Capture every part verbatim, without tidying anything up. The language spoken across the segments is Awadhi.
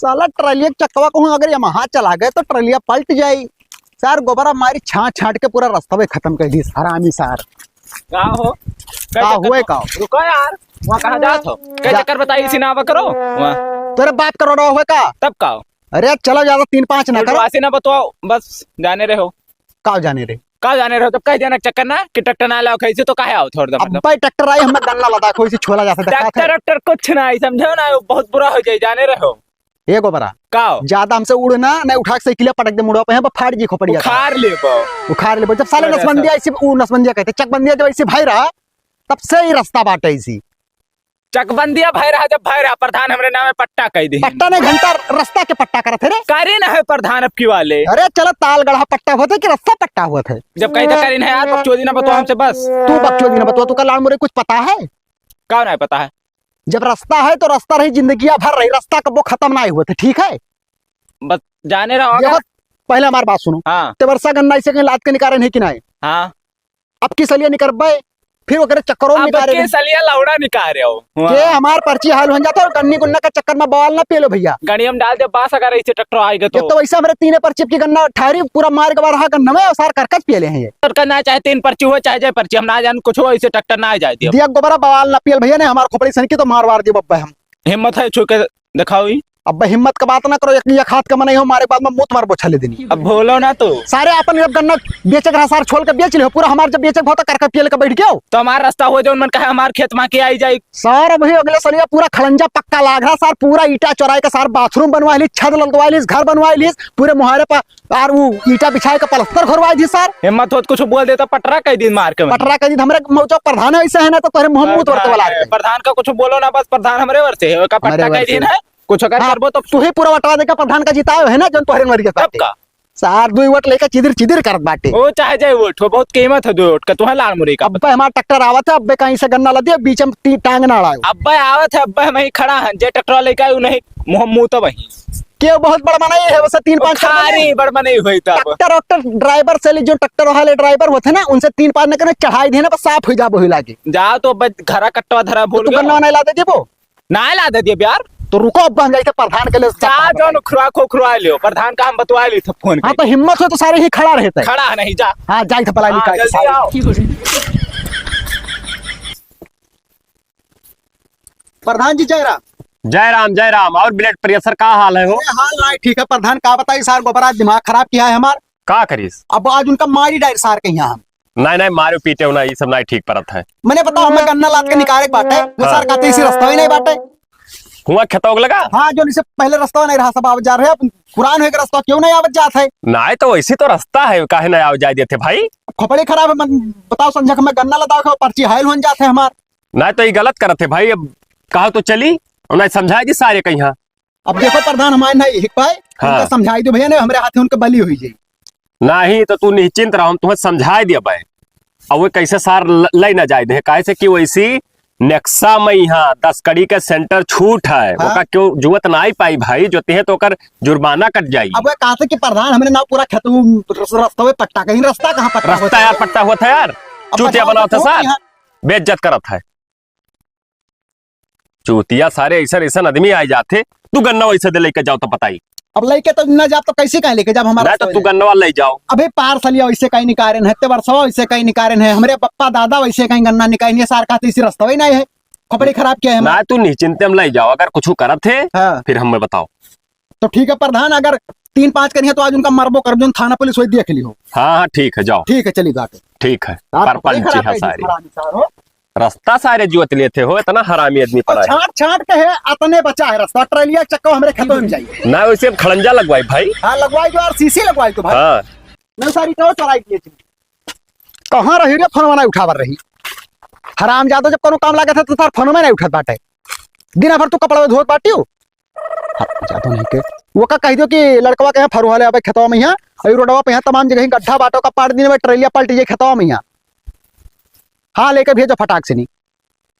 साला ट्रलिया के चक्कवा कहूँ अगर यमहा चला गए तो ट्रलिया पलट जाई। सार गोबरा मारी छांट छांट के पूरा रस्तवे खतम कर दी हरामी सार। का हो? का का चक्कर हुए हो? का? रुको यार, वहाँ कहाँ जात हो? का जा- चक्कर बताई, इसी ना बकरो। वहाँ। तोरे बाप का रोडवा हुए का? तब का हो? अरे चलो ज्यादा तीन पाँच ना करो। उल्टवासी ना बतवाओ, बस जाने रहो। का जाने रहे? का जाने रहो? जब कह देना चक्कर ना कि ट्रैक्टर ना लाओ, कैसे तो काहे आओ थोड़ा सा, मतलब? अब्बे ट्रैक्टर आई, हमें गन्ना लदा कोई से छोला जा सकता है। ट्रैक्टर, ट्रैक्टर कुछ ना आई, समझो ना, वो बहुत बुरा हो जाए, जाने रहो। ए गोबरा, का हो? ज्यादा हमसे उड़ ना, नहीं उठा के साइकिल पटक दे मुड़वा पे, यहाँ पर फाड़ जी खोपड़िया का। उखाड़ लेबो। उखाड़ लेबो। जब साले अरे नसबंदिया ऐसे, ऊ नसबंदिया कहते, चकबंदिया जब ऐसे भाई रहा, तब से ही रास्ता बाटे ऐसी। चकबंदिया भाई रहा, जब भाई रहा, प्रधान हमरे नामे पट्टा कह दी। पट्टा नहीं, घंटा रास्ता के पट्टा करत है रे। करे ना है प्रधान अब की वाले। अरे चलो, तालगढ़ा पट्टा होते कि रास्ता पट्टा हुआ था? जब कहीं तो करे ना यार, बकचोदी ना बतवा हमसे बस। तू बकचोदी ना बतवा, तू का लाड़ मुरे कुछ पता है? का नहीं पता है? जब रास्ता है तो रास्ता रही, जिंदगिया भर रही, रास्ता कबो खत्म ना हुआ था, ठीक है? बस जाने रहो देखो, अगर पहले हमार बात सुनो। हाँ। ते वर्षा गन्ना ऐसे कहीं लाद के निकारे नहीं कि नहीं? हाँ। अब की सलिया निकरबे, फिर ओकरे चक्करों में अब निकारे के नहीं। सलिया लौड़ा निकारे हो। के हमार पर्ची हाल हो जाता और गन्नी गुन्ना का चक्कर में बवाल ना पेलो भैया। गणियम डाल दे बास अगर ऐसे ट्रैक्टर आएगा तो। जब तो वैसे हमरे तीने पर्ची की गन्ना ठारी पूरा मार के बाहर गन्ना में और सार करकच पिए ले हैं ये। ट्रैक्टर ना चाहे तीन पर्ची हो चाहे जाए पर्ची, हम ना जान कुछ हो, ऐसे ट्रैक्टर ना जाए दियो। दिया गोबरा बवाल ना पियल भैया ने हमार खोपड़ी सन की तो मार वार दियो बब्बे हम। हिम्मत है छू के दिखाओ ही। अब हिम्मत का बात ना करो, एक, एक हाथ का मनई हो, मारे के बाद में मुंह तुम्हार बोछा ले देनी। अब बोलो ना तो। सारे आपन जब गन्ना बेचे के रहा, सार छोल के बेच लियो, पूरा हमार जब बेचे के भाव तो करके पिए लेके बैठ गयो। तो हमार रास्ता हो जो मन कहे हमार खेत मा के आई जाई। सार अभी अगले सलिया पूरा खड़ंजा पक्का लाग रहा, सार पूरा ईटा चोराई के सार बाथरूम बनवा ली, छत लदवा ली, घर बनवा ली, पूरे मुहारे पर और वो ईटा बिछाए के पलस्तर घरवा दी सार। हिम्मत होत कुछ बोल देता पटरा कई दिन मार के। पटरा कई दिन हमरे मौजो प्रधान ऐसे है ना तो तोहरे मुंह मुंह तोड़ के वाला है। प्रधान का कुछ बोलो ना बस, प्रधान हमरे ओर से है, ओका पटरा कई दिन है। कुछ अगर हाँ, करबो तो तू ही पूरा वटवा देके प्रधान का जितायो है ना, जौन तोहरे मरिया तब बाटे। का? सार दुई वोट लेके चिदिर चिदिर करत बाटे। ओ चाहे जाए वोट हो, बहुत कीमत है दुई वोट का, तुहे लाड़ मुरी का। अब्बे हमार ट्रैक्टर आवत है, अब्बे कहीं से गन्ना लदियो, बीच में ती-, टांग ना अड़ायो। अब्बे आवत है, अब्बे हम ही खड़ा हैं, जे ट्रैक्टर लेके आयु नहीं, मुँह मुँह तो वही। के बहुत बड़ मनई है, वैसे तीन पाँच बड़ मनई। खारी बड़ मनई हुई तो अब। ट्रैक्टर वैक्टर ड्राइवर से ले, जो ट्रैक्टर वाले ड्राइवर होते ना, उनसे तीन पाँच न करे, चढ़ाई देना, बस साफ हो जाबो ही लागे। जाओ तो अब्बे घरा कट्टवा धरा भूल तो गयो। गन्ना नहीं ला दे देबो। ना ला दे दिए यार। तो रुको, अब हम जाइथे प्रधान के लिए जा, चक्कर जौन बताइए। उखरवा को उखरवा लियो, प्रधान का हम बतवा ली थे फोन हाँ, पे। तो हिम्मत हो तो सारे ही खड़ा रहते हैं। खड़ा नहीं, जा। हाँ, जाइथे पलाई हाँ, निकाल के जल्दी सारे। आओ। प्रधान जी, जय राम। जय राम, जय राम। और blood pressure का हाल है हो? अरे, हाल ना ठीक है प्रधान, का बताई सार, गोबरा दिमाग खराब किया है हमार। का करीस? अब आज उनका मारी डाइर सार के यहाँ हम। नहीं, नहीं, मारे पीटे हो ना, ये सब नहीं ठीक परत है। मैंने बताओ, हमें गन्ना लाद के निकाले के बाटे, वो हाँ। सार कहते इसी रास्ता ही नहीं बाटे। हुआ खेतों के लगा? हाँ, जो इसे पहले रास्ता नहीं रहा, सब आवत जा रहे, अब पुरान होके रास्ता क्यों नहीं आवत जात है? नहीं, तो वैसे तो रास्ता है, काहे नहीं आवत जाए देते भाई? खोपड़ी खराब है, मन बताओ, संझक में गन्ना लदा के पर्ची हायल होन जात है हमार। नहीं, तो ये गलत करत है भाई, अब कहा तो चली, और नहीं समझाए जी सारे कहीं। अब देखो प्रधान, हमारे ना एक पाए, हाँ। उनका समझाई दो भैया, नहीं हमरे हाथे उनके बली हुई जाई। नहीं तो तू निश्चिंत रहो, हम तुम्हें समझाए दिया भाई। अब वो कैसे सार ल-, ले ना जाए दे, काहे से कि वैसी नेक्सा में यहाँ दस कड़ी के सेंटर छूट है, हाँ। ओका क्यों जुवत ना आई पाई भाई, जो ते तो ओकर जुर्माना कट जाई। अब वो कहा थे कि प्रधान हमने ना पूरा खेत रस-, रास्ता में पट्टा, कहीं रास्ता कहाँ पट्टा रास्ता होता है? यार पट्टा होता है यार, अब चूतिया बताओ बनावत है तो सार, यहाँ बेइज्जत करत है। चूतिया सारे ऐसन ऐसन आदमी आए जाते, तू गन्ना वैसे दे लेके जाओ तो बताई। अब लेके तो ना जाब तो कैसे कहे लेके जाब हमारा ना तो रास्ता तू में? गन्नवा ले जाओ। अबे पार्सलिया वैसे कहीं निकारे है, ते वर्षवा वैसे कहीं निकारे है, हमरे पप्पा दादा वैसे कहीं गन्ना निकारे है, सार का तो इसी रास्ता ही नहीं है, खोपड़ी खराब किया है हमारा। ना तू निश्चिंते में ले जाओ, अगर कुछ करत है हाँ। फिर हमें बताओ। तो ठीक है प्रधान, अगर तीन पाँच करिए तो आज उनका मरबो कर, जो थाना पुलिस वही देख लियो। हाँ, हाँ, ठीक है, जाओ। ठीक है, चलिए जाके। ठीक है, सार खोपड़ी परपंच खराब है कर दी सारी। हरामी सार हो। रास्ता सारे जुवत लेते हो, इतना हरामी आदमी और पड़ा है। छांट छांट के है, अतने बचा है रास्ता, ट्रैलिया चक्का हमरे खेतों में जाइए। ना वैसे अब खड़ंजा लगवाई भाई। हाँ, लगवाई दो यार, सीसी लगवाई दो भाई। हाँ। नहीं सारी तो चोराई दिए थे। कहाँ रही रे, फोनवा नहीं उठावर रही। हराम जादो, जब कोनो काम लागत है तो तार फोनवा नहीं उठत बाटे। दिन भर तू कपड़ा धोत बाटियो। हाँ, जादो नहीं के। वो का कह दियो कि लड़कवा के यहाँ फरुहा ले आवे खेतवा में यहाँ, और रोडवा पे यहाँ तमाम जगह गड्ढा बाटो का पाड़ दिन में ट्रैलिया पलट जाए खेतवा में यहाँ। हाँ, लेके भेजो फटाक से नहीं।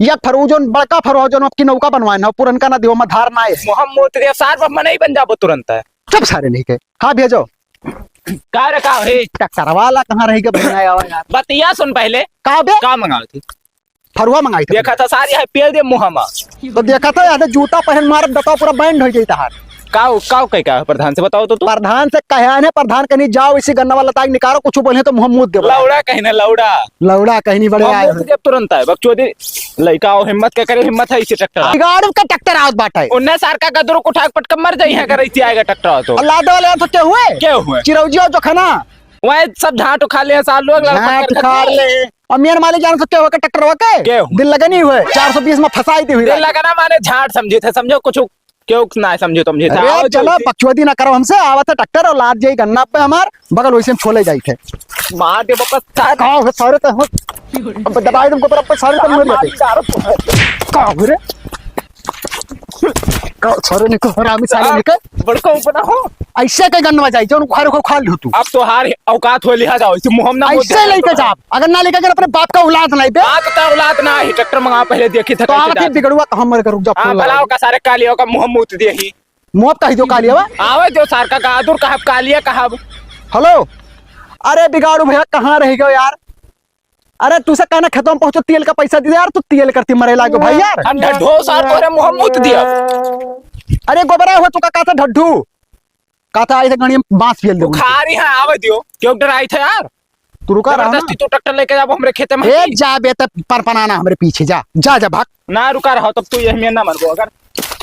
या फरू जोन बड़का फरू जोन आपकी नौका बनवाए ना, पुरनका ना दियो, मधार ना है। मोहम्मद रे सार, बस मनई बन जाबो तुरंत है। चुप सारे नहीं के। हाँ, भेजो। का रे, का हे? ट्रैक्टरवा ला कहाँ रही के बनाया हुआ यार? बतिया सुन पहले। का बे? का मंगाओ थी? फरुआ मंगाई थी। देखा था सारी है पेल दे मुँह मा। तो देखा था यार, जूता पहन मार, दता पूरा बैंड हो जाता है। काउ, काउ कहे का है प्रधान से, बताओ तो तू। प्रधान से कहे आए हैं, प्रधान कहीं जाओ, इसी गन्ना वाला ताक निकालो, कुछ बोले तो मुँह मूत देबो। लौड़ा कहीं ना, लौड़ा। लौड़ा कहीं नहीं बड़े मुँह आए मूत हो। देब तुरंत आए, बकचोदी लइका हो, हिम्मत के करे, हिम्मत है इसी ट्रैक्टर। बिगाड़ू का ट्रैक्टर आवत बाटे। उन्ने सार का गदरू उठा के पटक मर जाई है, अगर इसी आएगा ट्रैक्टर हो तो। अल्लाह दे वाले तो क्या हुए? क्या हुए? चिरौजी और जो खाना। वही सब झाट उखाड़ ले सार लोग, लड़का झाट कर उखाड़ देते। ले। और मेर मालिक जान सकते हो के ट्रैक्टर हो के? के हो? दिल लगे नहीं हुए, चार सौ बीस में फंसाई थी हुई दिल रात। लगे ना माने झाट समझे थे, समझो कुछ क्यों ना समझे तुम जी थे। अरे आओ चलो, जल्दी। बकचोदी ना करो हमसे, आवत है ट्रैक्टर और लाद जाई गन्ना पे हमार, बगल वैसे हम छोले जाई थे। मार दे बकस सार। का हो सारे तो हो। अब दबाई तुमको पर, पर सारे तो मर जाते। का हो रे? का सारे निको, हरामी साले निको। बड़का ऊपर ना हो। ऐसे के गन्नवा जाई, जौन घर को खा लियो तू। अब तोहार औकात हो लिहा जाओ, इसे मुँह में ना मुँह ऐसे दे लेके दो। जा, अगर ना लेके अगर अपने बाप का औलाद लाई बे। बाप का औलाद ना है, ट्रैक्टर मंगा पहले देखी था तो कैसे आवत है जात। बिगड़ुआ, तो हम मर करू जब हाँ, फोन भला लगाई। का सारे कालियों का मुँह मूत दिए ही। मुँह कही दो कालिया बा। आवे जो सार का गादुर कहब, कालिया कहब। हेलो, अरे बिगाड़ू भैया, कहाँ रह गयो यार? अरे, तू से कहना खेतों में पहुंचो, तेल का पैसा दे दे यार, तू तेल करती मरे लागो भाई यार। हम ढड्ढो सार तोरे मुंह में मूत दिया। अरे, गोबरा हुआ तू का कहता ढड्ढू? कहता आई थे गणिया में बांस फेल दे। बुखारी है, आवे दियो। क्यों डराई थे यार? तू रुका रहा ना। जबरदस्ती तू ट्रैक्टर लेके जाबो हमरे खेते में। ए, जा बे, तब परपनाना हमरे पीछे, जा, जा, जा, भाग। ना रुका रहो, तब तू यही में ना मरबो। अगर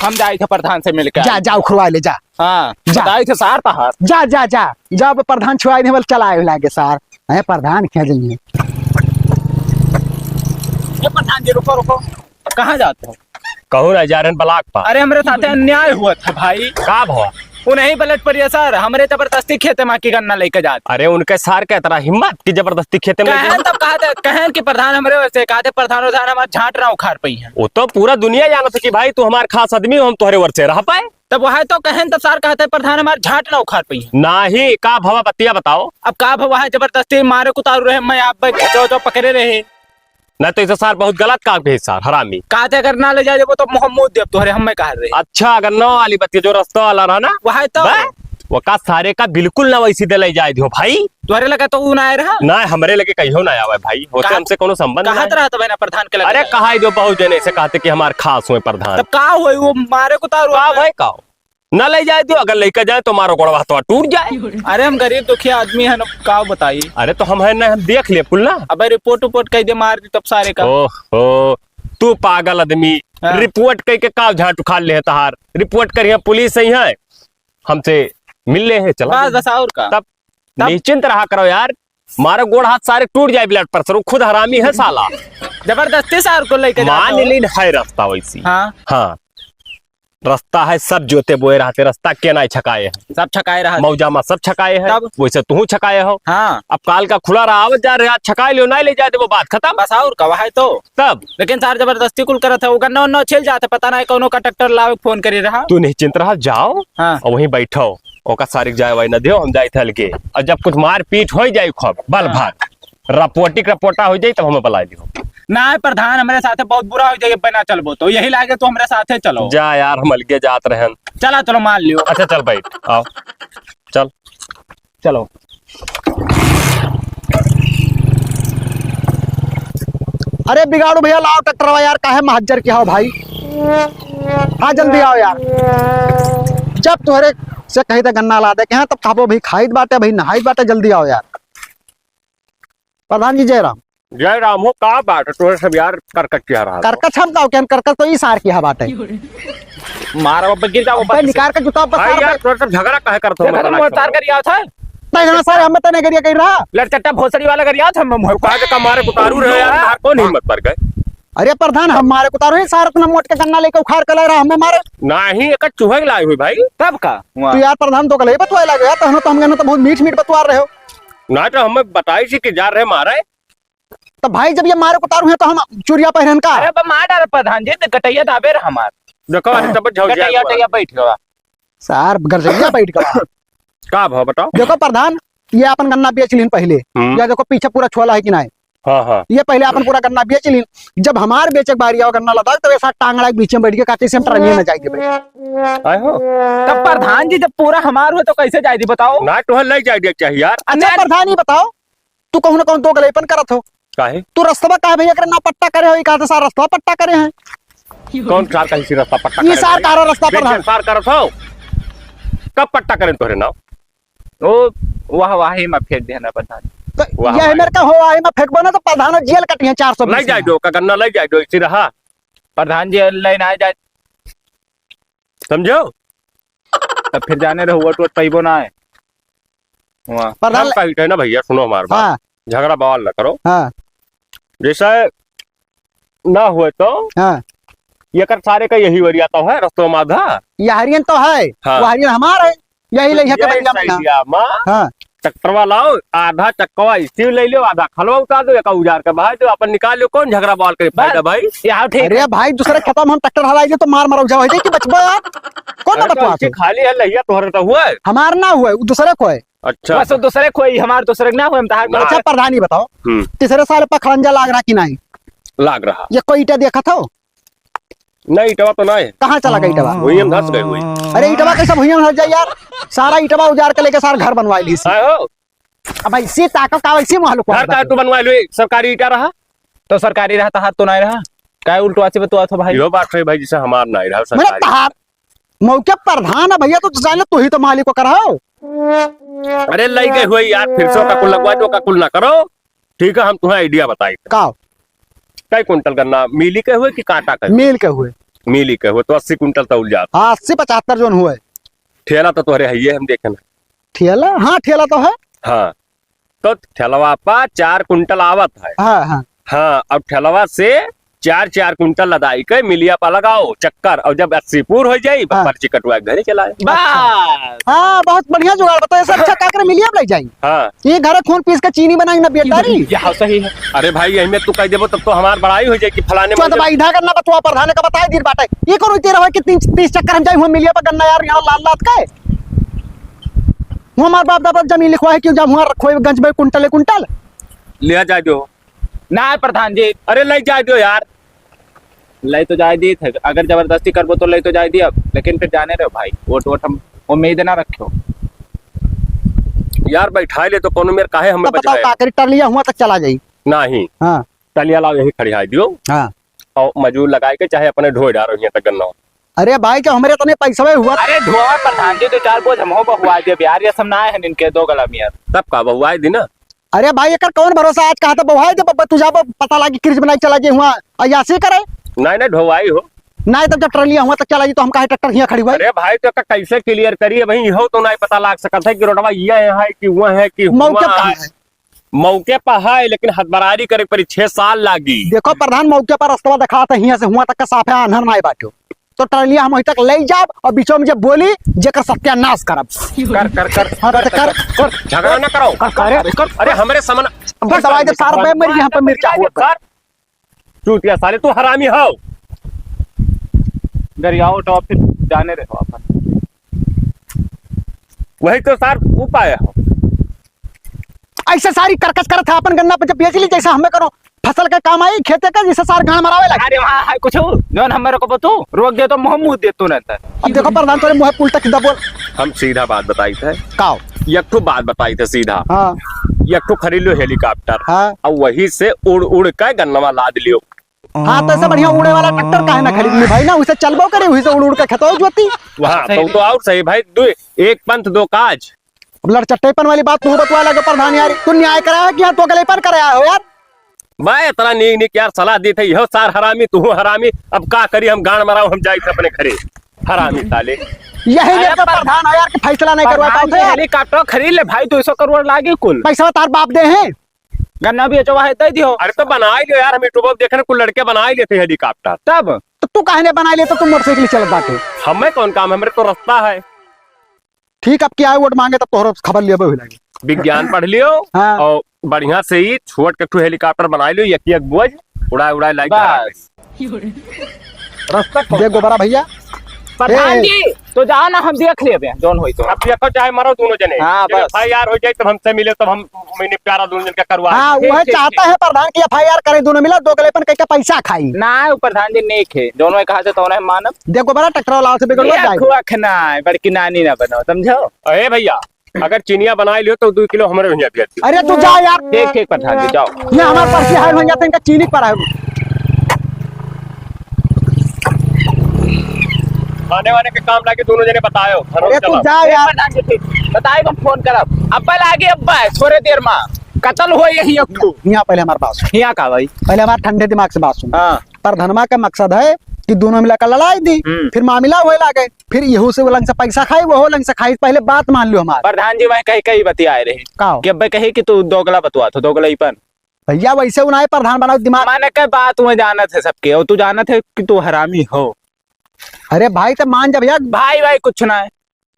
हम जाई थे प्रधान से मिलके जा, आई। जा, उखड़वा ले, जा। हाँ, जा। बताई थे सार तहार। जा, जा, जा, जा, अब प्रधान छुआई दे, बोल, चला आए लागे सार। हैं, प्रधान क्या जाइए? ए प्रधान जी, रुको, रुको। कहाँ जाते हो? कहूँ ना जा रहे हैं ब्लॉक पर। अरे, हमरे साथे अन्याय हुआ था भाई। का भवा? वो नहीं पलट पड़िया सर, हमरे जबरदस्ती खेते में की गन्ना लेके जाते। अरे, उनके सार के इतना हिम्मत कि जबरदस्ती खेते में लेके कहन जाते? तब कहा थे, कहन कि प्रधान हमरे ओर से, कहा थे प्रधान उधान हमार झांट ना उखाड़ पाई है। वो तो पूरा दुनिया जानत है कि भाई तू हमार खास आदमी हो, हम तोहरे ओर से रह पाए। तब वह तो कहेन, तब सार कहते प्रधान हमार झांट ना उखाड़ पइहैं। नाही, का भवा बतिया बताओ। अब का भवा है, जबरदस्ती मारे कुतारू रहे, मैं आप भाई खचो जो पकड़े रहे। ना तो इसे सार बहुत गलत काम कहे सार, हरामी। कहते अगर ना ले जाए वो तो मुँह मूत देब तोहरे, हम मैं कह रहे। अच्छा, अगर नौ वाली बतिया जो रास्ता वाला रहा ना, वह तो बे, वो का सारे का बिल्कुल ना वैसी दे ले जाए दियो भाई। तोहरे लगे तो ऊ ना आए रहा? ना, हमरे लगे कहियो ना आवे भाई, होते कहा-, हमसे कोनो संबंध कहत नहीं। रहा तो भाई ना प्रधान के लगे अरे जाए। कहा जो बहुत जने से कहते कि हमार खास हुए प्रधान। तब का हुए, वो मारे कुतारू का है। भाई का हो? ना ले जाए दियो, अगर लेके जाए तो मारो गोड़वा तो टूट जाए। अरे हम गरीब दुखिया आदमी है ना, का बताई। अरे तो हम है ना, हम देख ले कुल ना। अबे रिपोर्ट उपोर्ट कह दे, मार दी तब सारे का। ओहो, तू पागल आदमी, हाँ। रिपोर्ट कह के का झाट उखाड़ ले है तहार? रिपोर्ट करिए पुलिस ही है, हमसे मिल ले है, चला बस, ले। बस और का। तब तब निश्चिंत रहा करो यार, मारो गोड़ हाथ सारे टूट जाए blood pressure, वो खुद हरामी है साला। जबरदस्ती सार को लेके जाता मान हो। लीन है रास्ता वैसी। हाँ। हाँ, रास्ता है, सब जोते बोए रहते, रास्ता के ना छकाए है। सब छकाए रहा। मौजा मा सब छकाए है, तब? वैसे तू छकाए हो। हाँ। अब काल का खुला रहा, आवत जा रहे, आज छकाए लियो, ना ले जाए दे, वो बात खत्म। बस और का, वह है तो। तब? लेकिन सार जबरदस्ती कुल करत है, वो गन्ना उन्ना छिल जाते, पता ना कौनो कंडक्टर लावे फोन करे रहा। तू निश्चिंत रहा, जाओ हाँ। और वहीं बैठो। ओका सारिक जाए वाई न दियो, हम जाई थे हल्के। और जब कुछ मारपीट हो जाई खूब, बल हाँ। भाग, रपोटिक रपोटा हो जाई, तब हमें बुला लियो। ना प्रधान, हमरे साथे बहुत बुरा हो जाई, अब ना चलबो तो यही लागे तो हमरे साथे चलो। जा यार, हम अलगे जात रहन। चला, चलो मान लियो। अच्छा चल बैठ, आओ, चल। चलो। अरे बिगाड़ू भैया, लाओ ट्रैक्टरवा यार, काहे महज्जर के हो भाई? हाँ, जल्दी आओ यार। जब तोहरे से कही त गन्ना लादे के हैं, तब कहबो भाई खाइत बाटे, भाई नहाइत बाटे, जल्दी आओ यार। प्रधान जी, जय राम। जय राम हो, का बात है तोहरे सब यार, करकट के रहा हो? करकट हम का, केन करकट तो ई सार की हा बाटे। मारो, अब गिर जाओ, अबे, निकाल के जूता, अब भाई सार यार, पे तोहरे सब झगड़ा काहे करत हो? झगड़ा मतलब मोटार करिया था। नहीं, ना सार, हम तो नहीं करिया कहीं रहा। लड़चट्टा भोसड़ी वाला करिया था, हम, हम। काहे के मारे उतारू रहे यार, हाँ। मार कौन हिम्मत पर गए? अरे प्रधान, हम मारे उतारू ही, सार इतना मोट के गन्ना लेके उखाड़ के ला रहा, हमें मारे। नहीं, एक चूहे के लाई हुई भाई। तब का? तू यार प्रधान तो गलई बतवाए लागे यार, तहनो तो हम कहना तो बहुत मीठ मीठ बतवा रहे हो। ना तो हमें बताई सी कि जा रहे मारे। तो भाई, जब ये मारे उतारू हैं, तो हम चूड़िया पहरन का? अरे, अब मार डाल प्रधान जी, तो गटैया दाबे रहा हमार। देखो, अरे, तब झौक जाए गटैया, हमारा। गटैया बैठ गया। सार, गटैया बैठ गया। का भाव बताओ? देखो प्रधान, ये अपन गन्ना बेच लीन पहले। हम्म। या देखो, पीछे पूरा छोला है कि नहीं? हाँ, हाँ। ये पहले अपन पूरा गन्ना बेच लीन। जब हमार बेचे के बारी आओ गन्ना लदा, तो ऐसा टांगड़ा के बीच में बैठ के काटे से हम ट्राली में जाए देबे। आए हो? तब प्रधान जी, जब पूरा हमार हो, तो कैसे जाए दी, बताओ? ना, तो ले जाए दे चाहिए यार। अच्छा, अच्छा। प्रधान, ये बताओ, तू कहूँ ना कहूँ दोगलईपन करत हो। काहे? तू रस्तवा काहे भैया करे ना पट्टा करे हो, ई कहत सार रस्तवा पट्टा करे हैं। कौन सार कहीं से रस्ता पट्टा ई करे सार भाई? तारा रस्ता पर देख, है। सार करत हो। कब पट्टा करेन तोहरे नाम? ओ, वह, वही में फेंक देना प्रधान। तो वाह यह भाई। मेरे का हो, वही में फेंकबो ना तो प्रधान जेल कटिहैं चार सौ बीस लग जाए में। दो, का गन्ना लग जाए दो, इसी रहा। प्रधान जी, ले ना जाए। समझो? तब फिर जाने रहो, वोट वोट पाइबो ना है। वाह। प्रधान हम कही थे ना भैया, सुनो हमार बात। हाँ। झगड़ा बवाल ना करो। हाँ। जैसे ना हुए तो हाँ। ये कर सारे का यही वरिया तो है, रस्तों में आधा। यहरियन तो है, हाँ। वहरियन हमार है। यही ले है ये कबैया में सही ना। दिया, माँ। हाँ। ट्रैक्टरवा लाओ, आधा चक्कवा इसी ले लो, आधा खलवा उतार दो, एक उजार के बाहर दो, अपन निकाल लो, कौन झगड़ा बवाल करे, फायदा बस। भाई? यहाँ ठीक अरे है। भाई, दूसरे खेतवा में हम ट्रैक्टर हलाई दे तो मार मरौजा हो जाए कि बचबा यार। कौन अरे तो बतवा इसे के? खाली है, लहिया तोहरे तो हुआ है। हमार ना हुआ है, वो दूसरे को है। अच्छा। बस वो दूसरे को ही, हमार दूसरे ना हुआ, हम तहार अच्छा, प्रधानी बताओ, हम्म। तीसरे साल पर खड़ंजा लाग रहा कि नहीं? लाग रहा। ये कोई ईटा देखा था? नहीं, ईटवा तो ना है। कहाँ चला गई ईटवा? भुइयां धस गए हुई। अरे, ईटवा कैसे भुइयां धस जाए यार? सारा ईटवा उजार के लेके सारा घर बनवा ली। आए हो? अब ऐसी ताकत का, ऐसी महल को घर का तू बनवा लो, सरकारी ईटा रहा? तो सरकारी रहा, तहार तो नहीं रहा। काय उल्टवा से बतवा थो भाई? यो बात है भाई, जैसे हमार नहीं रहा, मैंने सरकारी। तहार मौके प्रधान है भैया, तो जाने तू ही तो मालिक को कराओ। अरे, लई गए हुए यार, फिर से ओका कुल लगवा दो, ओका कुल ना करो। ठीक है, हम तुम्हें आइडिया बताई। का? कई कुंटल गन्ना मिली के हुए कि काटा के हुए? मिल के हुए। मिली के हुए तो अस्सी कुंटल तौल जात। हाँ, अस्सी पचहत्तर जोन हुए। ठेला तो तोहरे है, ये हम देखे ना। ठेला? हाँ, ठेला तो है। हाँ, तो ठेलवा पा चार कुंटल आवत है। हाँ, हाँ। हाँ, अब ठेलवा से चार चार कुंटल लदाई के मिलिया पा लगाओ चक्कर, और जब अस्सी पूर हो जाई, बस हाँ। पर्ची कटवा के घरे चला आए। बस। हाँ, बहुत बढ़िया जुगाड़ बताओ। ऐसे अच्छा का करे मिलिया पा ले जाई। हाँ। ये घरे खून पीस के चीनी बनाई ना बेटा री। ये हाँ सही है। अरे भाई, यही में तू कह देबो तब तो हमार बड़ाई हो जाए कि फलाने चौदह मंदिर भाई इधर करना बतवा प्रधान का बताए दीर बाटे। ये करो तेरा हो कि तीन तीस चक्कर हम जाए हुआ मिलिया पा गन्ना यार यहाँ लाल लात का है। वो हमार बाप दादा जमीन लिखवा है क्यों जब हुआ रखो गंज में कुंटल कुंटल। लिया जाए दो। ना प्रधान जी। अरे ले जाए दो यार। ले तो जाए दी थे, अगर जबरदस्ती करबो तो ले तो जाए दी अब, लेकिन फिर जाने रहो भाई, वोट वोट हम उम्मीद ना रखो। यार बैठाए ले तो कोनो मेर काहे हमें तब बताओ बचकाए? का करी, टरलिया हुआ तक चला जाई। नहीं। हाँ। टलिया लाओ यही खड़िया दियो। हाँ। और मजूर लगाए के चाहे अपने ढोए डारो यहाँ तक गन्ना। अरे भाई, जब हमरे तने पैसवे हुआ। अरे ढोआ प्रधान जी, दो चार बोझ हमहू बहुआ दे यार, ये सब ना है इनके दो गला मियाँ। तब का बहुआए दी ना? अरे भाई, एकर कौन भरोसा, आज कहा था बहुआए दे बब्बा, तू जाबो पता लागी क्रिज बनाई चला जे हुआ, अयासी करे। नहीं, नहीं, ढोआई हो। नहीं, तब जब ट्रलिया हुआ तक चला जी, तो हम काहे ट्रैक्टर हियाँ खड़ी हुआ? अरे भाई, तो एकर कैसे क्लियर करिए भाई, हो तो नहीं पता लाग सकत है कि रोडवा ये है कि वो है कि मौके हुआ पर है। है। मौके पर है, लेकिन हथबरारी करे पड़ी, छह साल लागी। देखो प्रधान, मौके पर रस्तवा दिखात है, हियाँ से हुआ तक का साफे आन्हर नाई बाटो। तो टरलिया हम वहीं तक ले जाब और बीचों में जब बोली, जेकर सत्यानाश करब। कर, कर, कर, हाँ, कर, तो कर, कर, कर। झगड़ा ना करो। कर, कर, कर। अरे, हमरे समन अब दवाई दे, सारा बे मर गया, यहाँ पे मिर्चा हुआ कर। चूतिया साले, तू हरामी हो। गरियाओ तो फिर जाने रहो अपन। वही तो सार उपाय है। ऐसे सारी करकच करत है, अपन गन्ना पे जब बेच ली, जैसे हमें करो फसल के काम आई, खेते के, जैसे सार गांड मरावे लगे। अरे वहाँ है कुछ, जौन हमें रोकबो तू, रोक दे तो मुँह मुँह दे तू नहीं तो। अब देखो प्रधान, तोरे मुँह पुल तक दबोल। हम सीधा बात बताई थे। काओ? एक ठो बात बताई थे सीधा। हाँ। एक ठो खरीद लियो हेलीकॉप्टर। हाँ। और वही से उड़ उड़ के गन्नवा लाद लियो। हाँ, तो ऐसे बढ़िया उड़े वाला ट्रैक्टर काहे ना खरीद ली भाई ना, उसे चलबो करे, उसे उड़ उड़ के खेतवा जोती। वहाँ तो, तो और सही भाई, दो, एक पंथ दो काज। अब लड़चट्टेपन वाली बात तू बतवा लगे प्रधान यार, तू न्याय कराया कि यहाँ तो गलेपन कराया हो यार? बा इतना नीक नीक यार सलाह दी थे, यहो सार हरामी, तू हरामी, अब का करी हम गांड मराओ, हम जाई थे अपने घरे, हरामी साले। यही अरे लेके पर- प्रधान यार के फैसला नहीं करवा प्रधान जी, पाते यार। हेलीकॉप्टर खरीद ले भाई, दो सौ करोड़ लागी कुल। पैसा तार बाप दे हैं। गन्ना भी अचवा है, दे दियो। अरे तो बनाई लियो यार, हम YouTube देखे ना, कुल लड़के बनाई लेते हैं हेलीकॉप्टर। तब? तो तू काहे ने बनाई लेता, तू मोटरसाइकिल चलत बाटे। हमें कौन काम, हमरे तो रास्ता है। ठीक, अब क्या वोट मांगे तब तोहरा खबर लेबे हुई लगे। विज्ञान पढ़ लियो हाँ। और बढ़िया से ही छोट के ठू हेलीकॉप्टर बनाई लियो, एक एक बोझ उड़ाए उड़ाए लाइक बस। रास्ता कौन? देख गोबरा भैया। प्रधान ए। जी, तो जाओ ना, हम देख लेबे, जौन होई तो। अब देखो, चाहे मरो दोनों जने। हाँ, जब बस। FIR हो जाए, तब हमसे मिले, तब हम निपटारा दोनों जन का करवा हाँ, देंगे। वह ठीक, ठीक, चाहता ठीक। है प्रधान की FIR करें, दोनों मिला, दो गलेपन कह के पैसा खाई। ना, वो प्रधान जी नेक है, दोनों एक हाथ से तो उन्हें मानब। देखो बड़ा टकराव लाओ से बिगड़ ये जाए। अखुआ खनाए, बड़की नानी ना बनाओ, समझो? अरे भैया, अगर चिनिया बनाई लियो तो दो किलो हमरे भैया भेज दियो। अरे तू जा यार। ठीक, ठीक, प्रधान जी, जाओ। ये हमारे पास ये है भैया, तो इनका चीनी पर है। खाने वाने के काम लागे, दोनों जने बतायो। अरे तू जा ए, यार। प्रधान जी, बताए, हम फोन करब। अब्बा लागे, अब्बा, थोड़े देर मा। कतल हुआ यही अब तू। यहाँ पहले हमार बात सुन। यहाँ का भाई? पहले हमार ठंडे दिमाग से बात सुन। हाँ। प्रधनमा का मकसद है कि दोनों मिला कर लड़ाई दी, हम्म। फिर मामला होए लागे, फिर यहू से वो लंग से पैसा खाई, वो लंग से खाई। पहले बात मान लो हमार। प्रधान जी, मैं कही, कही बतियाए रहे। का हो? कि अब्बे कहे कि तू दोगला बतुआ थो, दोगला ही पन। भैया, वैसे उ नाहीं प्रधान बनाओ दिमाग। माने के बात हुए जानत है सबके, और तू जानत है कि तू हरामी हो। अरे भाई, तो मान जा भैया। भाई, भाई, कुछ ना है।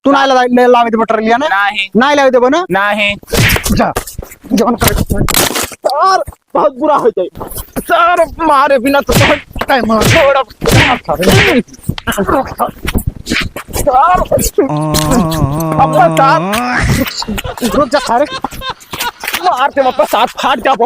तू ना ला-, ले लावे देबो ट्रलिया ना? नहीं। ना लावे देबो ना? नहीं। जा, जवन कर। यार, बहुत बुरा हो जाए। सर, मारे बिना तो बहुत टाइम हो। छोड़ अब। सर, अब सर, रुक जा सारे। मार दे वापस, साथ फाट जा वो।